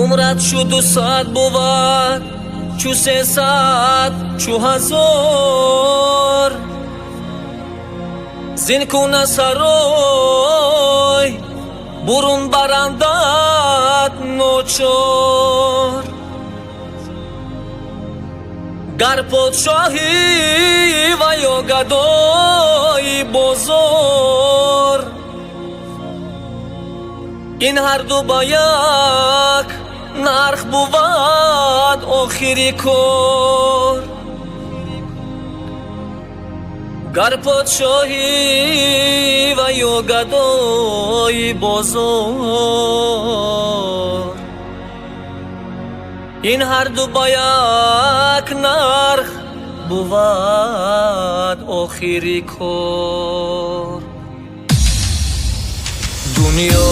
Умрат чу 200 бувад, чу 300, чу 1000. Зин куна сарой бурун барандад ночор. Гар подшоҳӣ ва ё гадои бозор, ин ҳарду ба як нарх бувад охири кор. Гар подшоҳӣ ва ё гадои бозор, ин ҳарду ба як нарх бувад охири кор. Дунё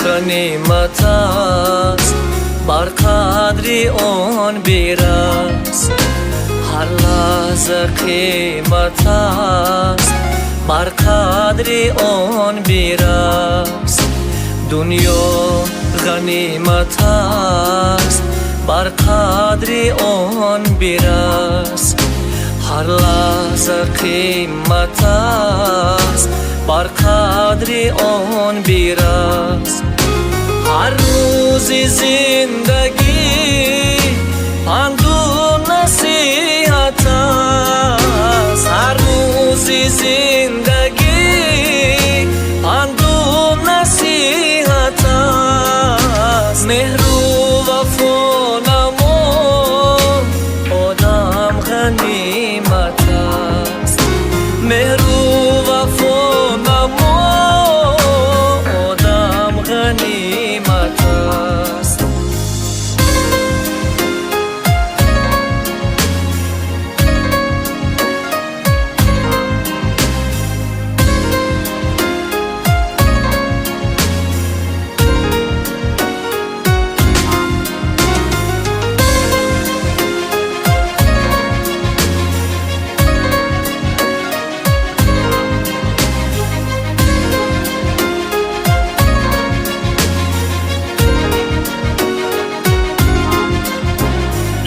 ғанимат аст, бар қадри он бирас. Ҳар лаҳза қимат аст, бар қадри он бирас. Дунё ғанимат аст, бар қадри он бирас. Ҳар лаҳза қимат аст, бар қадри он бирас. Ҳар рӯзи зиндагӣ панду насиҳат аст. Ҳар рӯзи зиндагӣ панду насиҳат аст. Меҳру вафо намо, одам ғанимат аст. Меҳру вафо намо, одам ғанимат аст.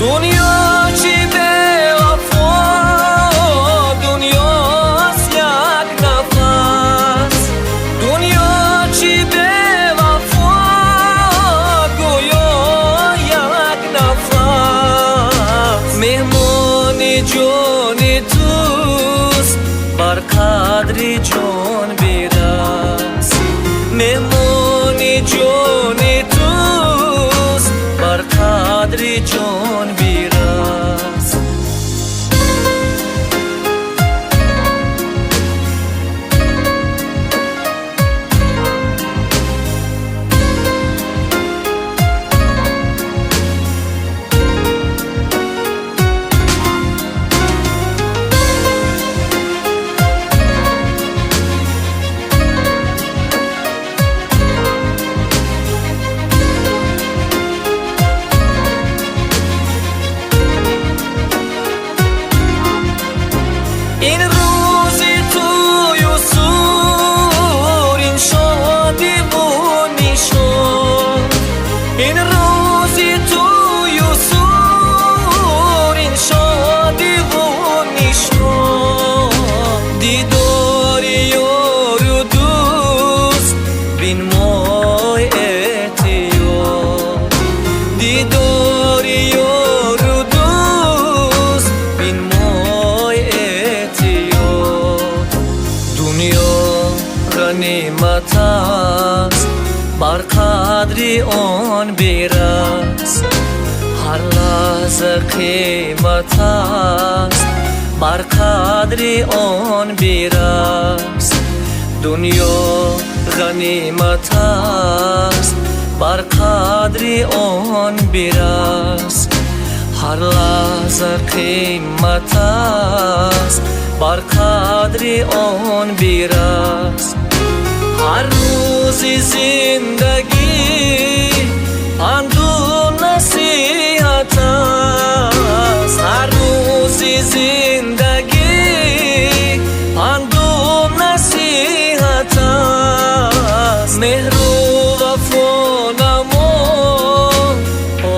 Дунё чӣ бевафо, дунёст як нафас. Дунё чӣ бевафо, гӯё як нафас. Меҳмони ҷони туст, бар қадри ҷон бирас. Меҳмони ҷони туст, бар қадри ҷон бирас. Ин рӯзи тӯю сур, ин шодиву нишон. Ин рӯзи тӯю сур, ин шодиву нишон. Дидори ёру дӯст бинмой эҳтиёт. Дидори ёру дӯст бинмой эҳтиёт. Дунё ғанимат аст, бар қадри он бирас. Ҳар лаҳза қимат аст, бар қадри он бирас. Дунё ғанимат аст, бар қадри он бирас. Ҳар лаҳза қимат аст, бар қадри он бирас. Ҳар рӯзи зиндагӣ панду насиҳат аст. Ҳар рӯзи зиндагӣ панду насиҳат аст. Меҳру вафо. вафо намо,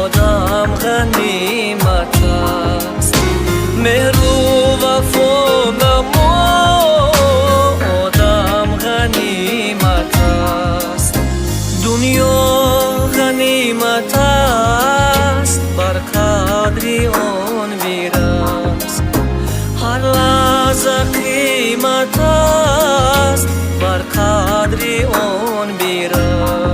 одам ғанимат аст. Меҳру вафо намо, одам ғанимат аст. Дунё ғанимат аст, бар қадри он бирас. Ҳар лаҳза қимат аст, бар қадри он бирас.